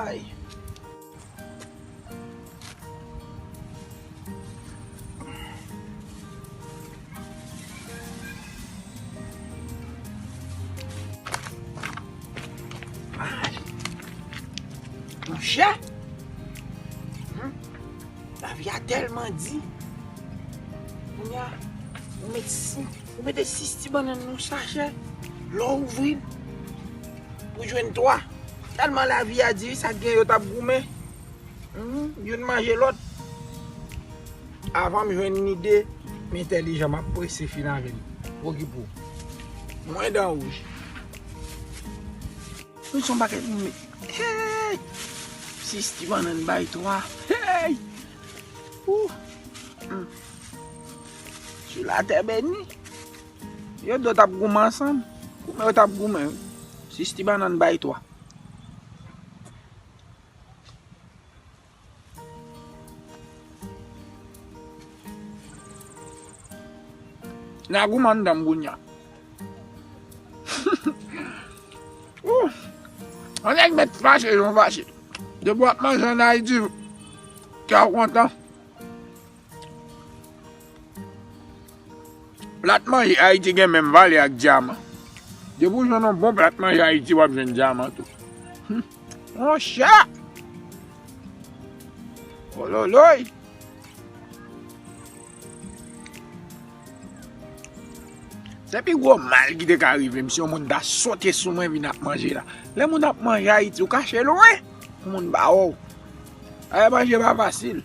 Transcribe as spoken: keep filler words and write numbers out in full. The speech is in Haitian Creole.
Ay. Ay. Monchè. Hmm. Lavi a tèlman di. Kounye a, ou met si, ou mete sis ti bannann nan yon sachè. Lè w ouvri l, ou jwenn twa. Tèlman lavi a di, sa k gen yo t ap goumen. Mhm, youn manje lòt. Avan m jwenn lide, m entèlijan, m ap prese fin avè l. Okipe w. Mwen dan wouj. Mwen se yon pakèt moun. Hey! Sis ti bannann bay twa. Hey! Ou! Hmm. Sou latè beni. Yo dwe t ap goumen ansanm. Goumen yo t ap goumen. Sis ti bannann bay twa. N a goumen anndan m kounye a. Ou! Yon nèg mèt fache, yon fache. Depi w ap manje ann Ayiti, kè w kontan. Plat manje Ayiti gen menm valè ak dyaman. Depi w jwenn yon bon plat manje Ayiti, w ap jwenn dyaman tou. Hmm. Monchè! Ololoy! Se pi gwo mal ki te ka rive m si yon moun ta sote sou mwen vin ap manje la. Lè moun ap manje Ayiti, ou kache lwen pou moun pa wè w. Ay, manje pa fasil.